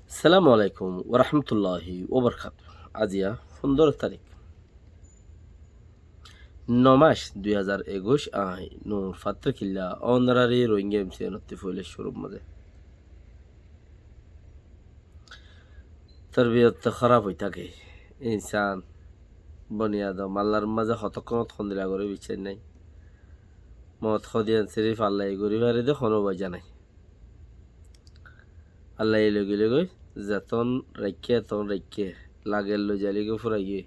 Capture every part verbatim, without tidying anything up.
Assalamu alaikum warahmatulláhi wabarakátuhu. Aijja fundóro tarík, no mac, dui házar ekuic, añí Nur Fattarkilla, ónorari Rohingya M C N ottú foila cúrur mazé. Torbiyot to hóraf ói táke. Insán boni adom, Allar mazé hotókkonót hondila goré biccác nái. Moot hodiyan sirif Allaye gorí fare dé, honó ubaza nái. Allaye logi logi zetón raikké, etón raikké, lager loi zailé goi furai giyé.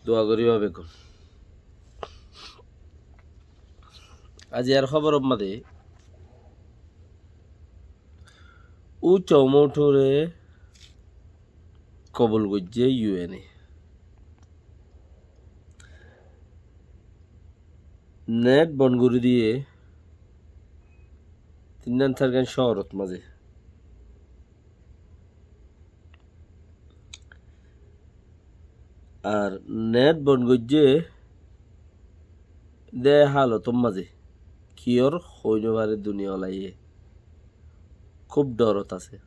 Dua goríba beggún. Aijjar hóbor mazé, Ucho Moture kobul goijjé U N e. Net bon gorí diyé tinnán sairgán cóorot mazé. Ar net bon goijjé de halotor mazé. Kiyór hoi no fare duniyalaye. Kúb dhorot asé.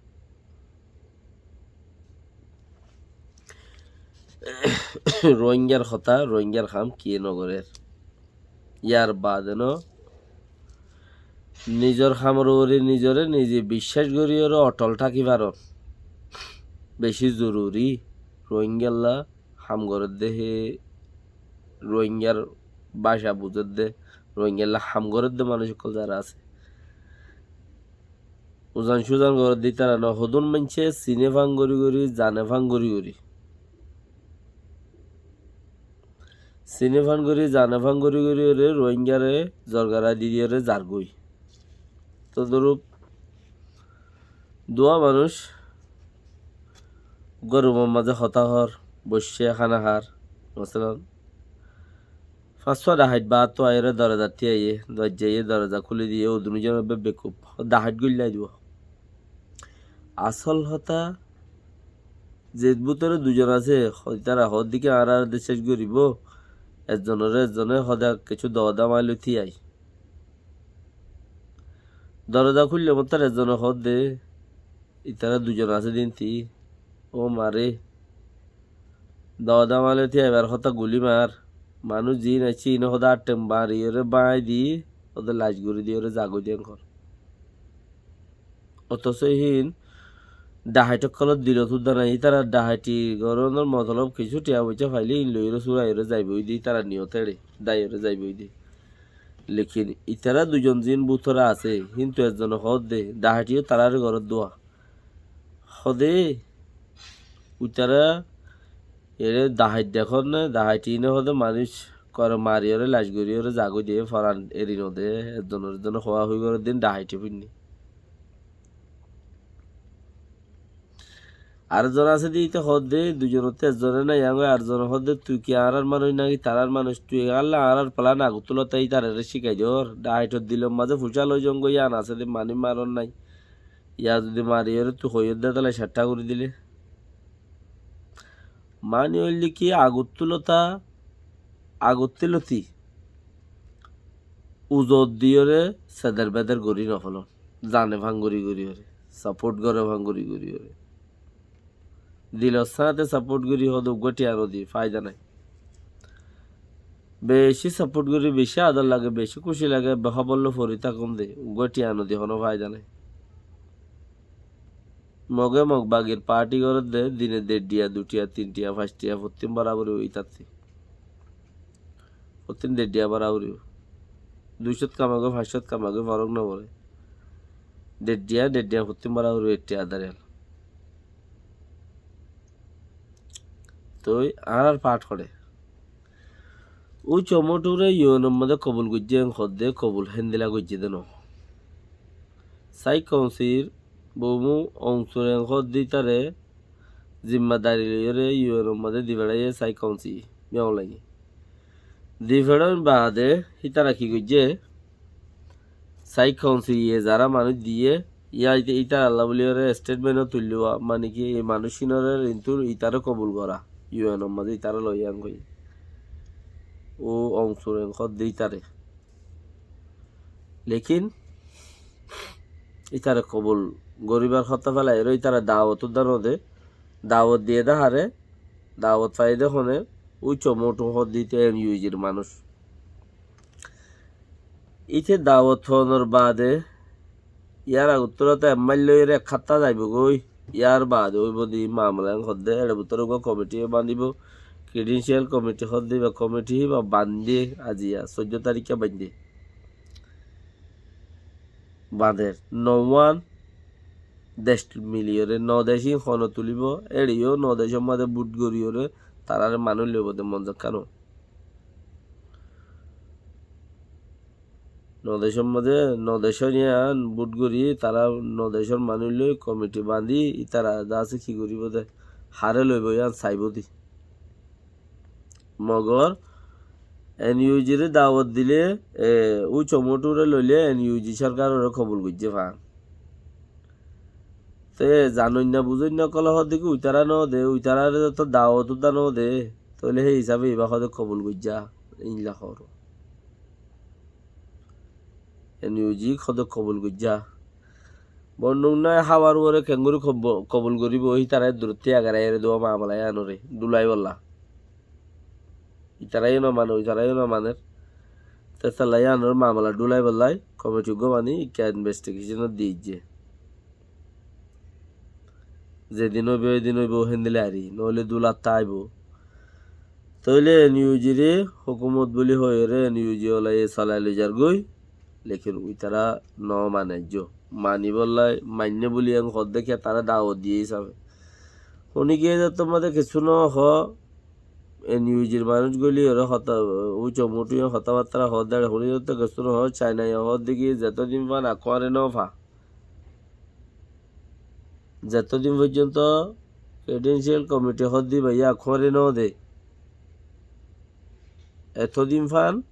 Rohingyar hotá, Rohingyar ham kiyé no gorér. Yar baade no nizor hamor uore nizore nize biccác gorí ore otol táki faron beci zoruri. Rohingyalla ham gorédde hé, Rohingyar báca buzédde, Rohingyalla ham gorédde manúic ókkol zara asé. Uzan cúzan gorédde ítara no, hodún maincé sine fán gorí gorí, zane fán gorí gorí. Sine fán gorí, zane fán gorí gorí ore Rohingyare zorgara di di ore zargói. Todorup duwa manúic uggwá rumor mazé hotá hoór, boiccé hána hár, masalan, fañs suwa dhahait baáttu aiyóre dorozattí aiyé, doijja aiyé, doroza kúli diyé, ó dunúzon bebbe kúb dhahait goillá dibo. Asól hotá, ze bútore duizon asé, ho-, ítara hoódde ki añáráre de céc goríbo, ezzonoré ezzone hoódde kessú doodá maáiloi tíai. Doroza kúille mottor ezzone hoódde, ítara duizon asé dé íntí, ó maré, doodá maáiloi tíaibar hotá gulí maar, manúic ziín aiccé iíne hoódde añçe maariyóre báñgi di, hoódde lac gorí diyóre zagói de enkor. Otoso híin dhahait ókkolór dilot uddá nái. Ítara dhahaiti gorónor motolob kissú thiañ foicá failé híin loiyóre súraiyóre zaibói dé, ítara niyot éçe daiyóre zaibói dé. Lekin ítara duizon ziín bútore asé, híntu ezzone hoódde dhahaiti yó taráre goródduwa. Hoódde ítara ere dahait dekór né, dahait iíne hoódde manúic kore mariyóre lac goríyóre zagói de, foran eri no de, ezzonor ezzone hoóa hoói gorédde híin dhahaiti fúinni. Ar ezzon asé dé íte hoódde, duizonottú ezzone nái, yángoi ar ezzone hoódde, tui ki añárar manúic náki tarár manúic, tui ehálla añárar plan agottú lóta ítararé cíkai dór, dhahaitor dilor mazé fucá loi zongoi yían asé dé, manúic maron nái. Yá zudi mariyóre tui hoiyódde tóile ceththa gorí dilé. Mani óilde ki agottú lóta, agottú lóti uzot diyóre seder beder gorí nofélon. Zane fán gorí gorí óre, sapót gore fán gorí gorí óre. Dilor sáñte sapót gorí hoódde uggúa thiañ no di, fáida nái. Beci sapót gorí, beci ador lage, beci kúci lage, ebbe hóbor loi fori tákon de, uggúa thiañ no di honó fáida nái. Moge mog bagir paáthi gorédde, dine deçthiya, duthiya, tinthiya, fañsthiya, fottí borabori ói tátti. Fottí deçthiya borabori ói. Duicót kamagói, fañccót kamagói, forok no foré. Deçthiya, deçthiya, fottí borabori ói, etthiya adariyal. Toi añárar paáth hoçé. Ucho Moture U N or modé kobul goijjé, en hoódde kobul héndilla goijjé dé no. Sai Kounsir Bomu Oung Sureng hoódde ítare zimmadari loiyóre U N or modé di feçáiye Sai Kounsi, Myung Leng. Di feçáin baade ítara ki goijjé? Sai Kounsi ye zará manúic diyé, yá íte-, ítarallá buliyóre statement ó tuillúa, mani ki, ei manúiccínoré intú ítare kobul gorá, U N or mazé ítare loiyá en hoiyé. Ó Oung Sureng hoódde ítare. Lekin ítare kobul goríbar hotá félai ere ítara dawot uddá no de. Dawot diyé dé hare, dawot faiyé dé hone, úico mothú hoó dé íte NUG r manúic. Íte dawot fonor baade, yar agottú rota emmail loiyóre ek hátta zaibói, yar baade óibou dé mamela en hoó dé, ere bútore uggúa komiti bandibóu, kredensiyal komiti hoó dé, íba komiti híba bandé aziya, soiddó tarikká bandé. Bader, no one dec miliyóre, no dec ín hone tulibóu, ere yó no decor mazé bút goríyóre, tarare manúic loibóu dé monzakkáno. No decor mazé, no decor yían bút gorí, tara no decor manúic loi komiti bandí, ítara dase ki goríbou dé, hare loibóu yían saibóu dé. Mogor NUG re dawot dilé, e, úico mothúre loilé NUG sorkarore kobul goijjé fán. Te zanoinna buzoinna ókkole hoó dé ki uitará no de, uitarare to dawot uddá no de, tóile hé hísabe íba hoó dé kobul goijjá, ílla hoór. NUG hoó dé kobul goijjá. Bonduk nái hábar uore kengori kobo-, kobul goríbou, hítara durottí agarai ere duwa mamela yíanore, dulai bolla. Ítara yó no mane, ítara yó no maner. Te tolla yíanor mamela dulai bolla komiti uggúa bani ikká investigation ot diyé. Zedin óibo, óidin óibo, héndilla ari, noóile dulatta aibó. Tóile NUG re hókumot buli hoiyóre NUG ola ye solai loi zargói, lekin uitará no mane aijjó. Manibólla mainné buli en hoó dé kiyá tará dawot diyé hísabe. Honi giyé de tomade kessú no hoó, NUG r manúic goli ore hotá, úico mothú ye hotábattára hoó dé, honi giyé de kessú no hoó, Caina ye hoó dé ki zetódin fán Akúare no fa. Zetódin foijjonto kredensiyal komiti hoó dé íba yían kore no de, etódin fán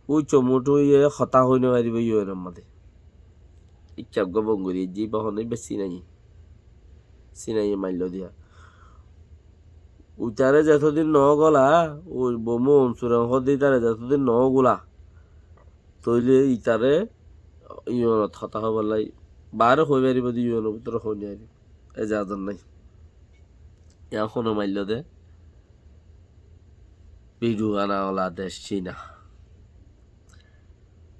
úico mothú ye hotá hoi no faribóu UN or mazé. Ikká uggúa bon gorí aijjé, íba hone íba sinaiyé. Sinaiyé maillo diya. Uitaré zetódin no gola, ui bomu onsuran hoó dé ítare zetódin no gola, tóile ítare UN ot hotá hoibolla baáre hoi faribóu de, UN or bútore hoi no faribóu. Ezazot nái. Yían hone maillo dé? Bidu ana ola dec Cina.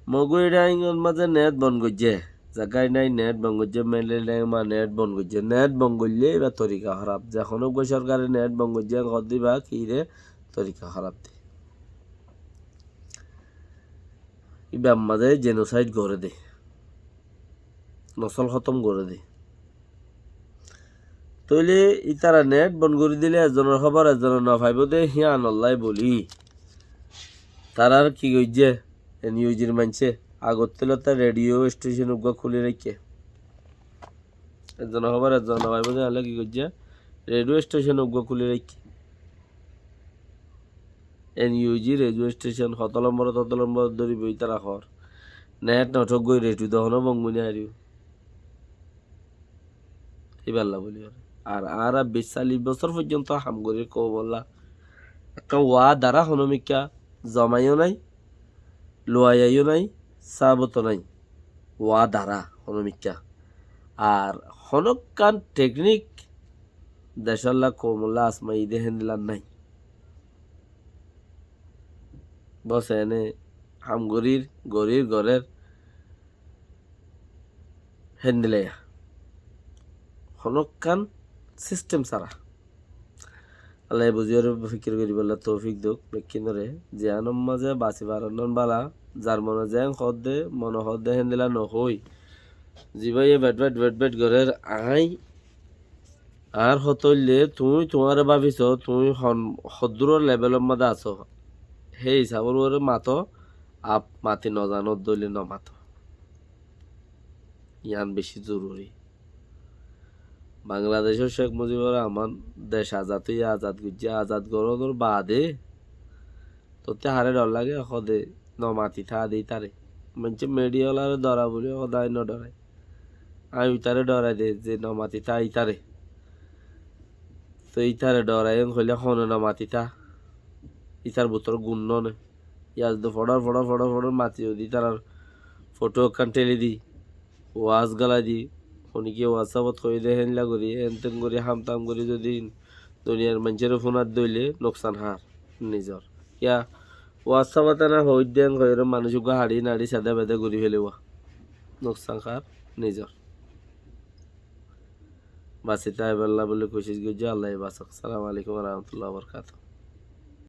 Mogui Dhaing or mazé net bon goijjé. Zagai nai net bon goijjé, Mele Dhaing ma net bon goijjé. Net bon goillé íba torika hóraf. Ze hono uggúa sorkare net bon goijjé, hoó dé íba ki re torika hóraf de. Íbar mazé genocide goré dé, nosol hótom goré dé. Tóile ítara net bon gorí dilé ezzonor hóbor ezzone no faibóu dé, híanolla buli tarár ki goijjé, NUG r maincé agottú lota rediyo estecon uggúa kúli raikké. Ezzonor hóbor ezzone no faibóu dé, híanolla ki goijjé, rediyo estecon uggúa kúli raikké. NUG rediyo estecon hotó lombor, hotó lombor dóri boi tara hoór. Net no thók goi, rediyo dohóno bonguni ariyó. Ibálla buli hoór. Ar añára bic callic bosór foijjonto ham gorír koumolla. Ekkán waadara honómikká zomaiyó nái, luwaiyó nái, sáboto nái. Waadara honómikká. Ar honókkan teknik decólla koumolla asmaiyé dé héndilla nái. Bos ene ham gorír, gorír, gorér héndilla. Honókkan sistem sára. Allaye buziyóre fikir goríbolla toufik douk bekkúnore. Ziyánor mazé basi faronnan bála, zar mone zeén hoódde, mone hoódde héndilla nohói. Zibáye bedbed bedbed gorér aññí, añár hotá óilde tuñí tuáñre báfiso, tuñí hon-, hoddúror lebelor mazé asó, hé isabor uore mato, ar mati nozanódde óile nomato. Yián bicí zoruri. Bangladecór Cék Muzibur Rahman dec azad óiye, azad goijjé, azad gorónor baade tottú haré dhor lage, hóde nomati táa de ítare. Maincé midhiya oláre dhora buli hóde aññí nodhorai. Aññí ítare dhorai de ze nomati táa ítare. Toi ítare dhorai en hoilé hone nomati táa. Ítar bútore gun none. Yá zodi foçar, foçar, foçar, foçar mati zodi ítarar fothó ekkán théli di, waaz gálai di, Ónike WhatsApp-ot hoiyé dé héndilla gorí, hénten gorí, ham tam gorí zodi duniyar maincóre fúnat dóile nuksan hár? Nizor. Kiyá? WhatsApp-ot ene hoiyé dé héen hoiyóre manúic uggúa haçi naçi sede bede gorí félaibó. Nuksan hár? Nizor. Basi táibolla buli kucíc goijjó, Allaye basók. Assalamu alaikum wa rahmatullahi wa barakatuhu.